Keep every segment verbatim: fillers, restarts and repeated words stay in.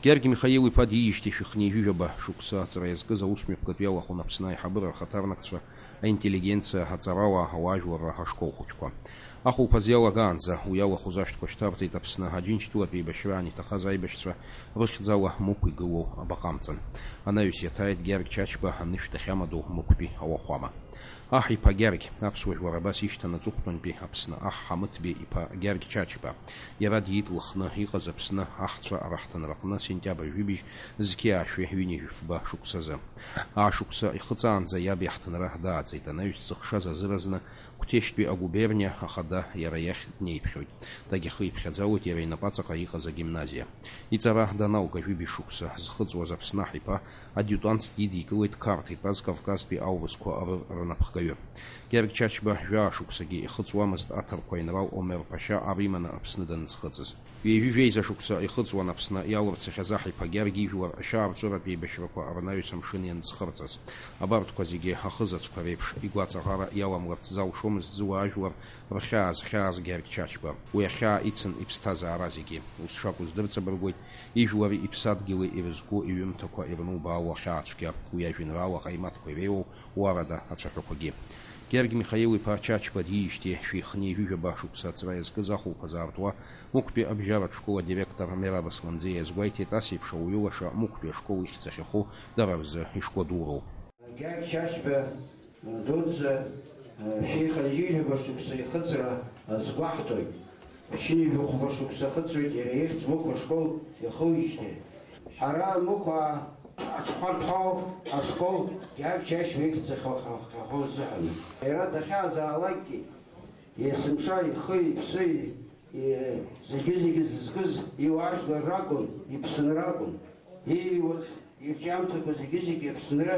Георги Михаил-иԥа диижьҭеи шәи хынҩажәижәаба шықәса аҵра иазкыз аусмҩаԥгатә иалахәын Аԥсны аиҳабыра рхаҭарнакцәа, аинтеллигенциа, аҵарауаа, ауаажәларра, ашкол хәыҷқәа. Ахәылԥаз иалагаанӡа уи иалахәыз ашәҭқәа шьҭарҵеит Аԥсны Аџьынџьтәылатә еибашьраан иҭахаз аибашьцәа рыхьӡала Мықә игылоу абаҟа амҵан. Анаҩс иаҭааит Георги Чачба анышә дахьамадоу Мықәтәи ауахәама. Аҳ иԥа Гьаргь, аԥсуа жәлар абас ишьҭан аҵыхәтәантәи Аԥсны аҳ Ҳамыҭбеи иԥа Гьаргь Чачба. Иара диит Лыхны иҟаз Аԥсны аҳцәа раҳҭынраҟны сентиабр жәибжь зқьи аашәи ҩынҩажәи фба шықәсазы. Аашықәса ихыҵаанӡа иаб иаҳҭынра дааӡеит, анаҩс дзыхшаз азыразны Қәҭешьтәи агуберниа ахада иара иахь днеиԥхьоит. Дагьахиԥхьаӡалоит иара инапаҵаҟа иҟаз агимназиа. Иҵара даналга жәибжь шықәса зхыҵуаз Аԥсны аҳ иԥа адиутантс дидикылеит Қарҭ итәаз Кавказтәи аурысқәа рыр рнапхгаҩы. Георги Чачба жәаа шықәсагьы ихыҵуамызт аҭырқәа аинрал Омер Ԥашьа ар иманы Аԥсны даныӡхыҵыз. Ҩажәи жәеиза шықәса ихыҵуан Аԥсны иалырцахьаз аҳ иԥа Георги ижәлар ашьаарҵәыратә еибашьрақәа рнаҩс амшын ианӡхырҵаз. Абарҭқәа зегьы ахызаҵәқәа реиԥш игәаҵаӷара иаламларц залшомызт зуаажәлар рхьаа зхьааз Георги Чачба. Уи ахьаа ицын иԥсҭазаара зегьы. Ус шакәу здырҵабыргуеит ижәлари иԥсадгьыли ирызку иҩымҭақәа ирнубаауа ахьаацәгьа, уи ажәеинраала ҟаимаҭқәа иреиуоу уарада ацәаҳәақәагьы. Георги Михаил-иԥа Чачба диижьҭеи шәи хынҩажәижәаба шықәса аҵра иазкыз ахәылԥазы аартуа Мықәтәи абжьаратә школ адиректор Мераб Асланӡиа иазгәеиҭеит, ас еиԥш ауаҩы лаша Мықәтәи ашкол ихьӡ ахьаху дара рзы ишкәадуроу. Георги Чачба дуӡӡа, шәи хынҩажәижәаба шықәса ихыҵра азгәаҳҭоит. Ԥшьынҩажәи хәба шықәса хыҵуеит иара ихьӡ Мықә ашкол иахыжьҭеи. Ҳара Мықә аҽхәарҭоу ашкол Георги Чачба ихьӡ ахьахьахо азыҳәан. Иара дахьаазаалакгьы, есымша ихы, иԥсы, и-, зегьы-зегьы зызкыз иуаажәлар ракәын, иԥсынра акәын. Ииуаз ирҿиамҭақәа зегьы-зегьы Аԥсынра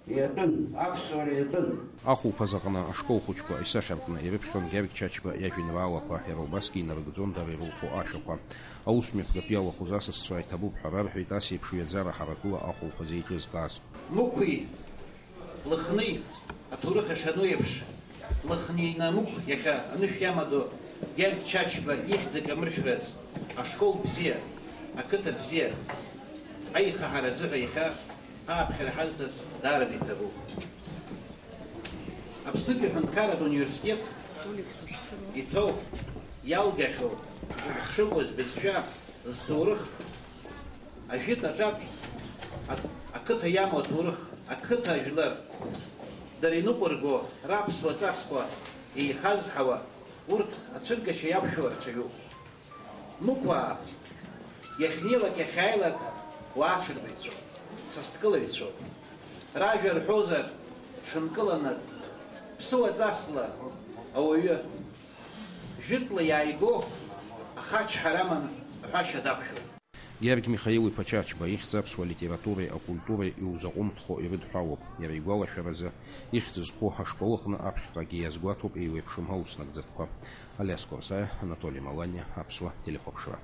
иатәын, аԥсуара иатәын. Ахәылԥаз аҟны ашкол хәыҷқәа исахьаркны ирыԥхьон Георги Чачба иажәеинраалақәа, иара убасгьы инарыгӡон дара ирылху ашәақәа. Аусмҩаԥгатә иалахәыз асасцәа иҭабуп ҳәа рарҳәеит ас еиԥш ҩаӡара ҳаракыла ахәылԥазы еиҿызкааз. Мықәи Лыхни аҭоурых ишану еиԥш, Лыхни Намықә иахьа анышә иамадоу Георги Чачба ихьӡ акамыршәраз, ашкол бзиа, ақыҭа бзиа, аихаҳара азыҳәа иахьа ааԥхьара ҳазҵаз даараны иҭабуп. Аԥснытәи аҳәынҭқарратә университет иҭоу, иалгахьоу, зыхшыгоз бызшәа, зҭоурых, ажәытә аҿатә, а-, ақыҭа иамоу аҭоурых, ақыҭа ажәлар, дара иныҟәырго раԥсуа ҵасқәа еихазҳауа, урҭ ацәыргашьа иақәшәо рацәаҩуп. Мықәаа, иахьнеилак, иахьааилак уааҽырбаҩцәоуп, сасдкылаҩцәоуп. Ражәа рҳәозар, ҽынкыланы, ԥсуаҵасла ауаҩы, жәытәла иааиго ахачҳара аман ҳәашьа дақәшәоит. Георги Михаил-иԥа Чачба ихьӡ аԥсуа литературеи акультуреи иузаҟәымҭхо ирыдҳәалоуп. Иара игәалашәаразы, ихьӡ зху ашкол аҟны аԥхьаҟагьы иазгәаҭоуп еиуеиԥшым аус нагӡатәқәа. Алиас Қәарсаиа, Анатоли Маланиа, Аԥсуа телехәаԥшра.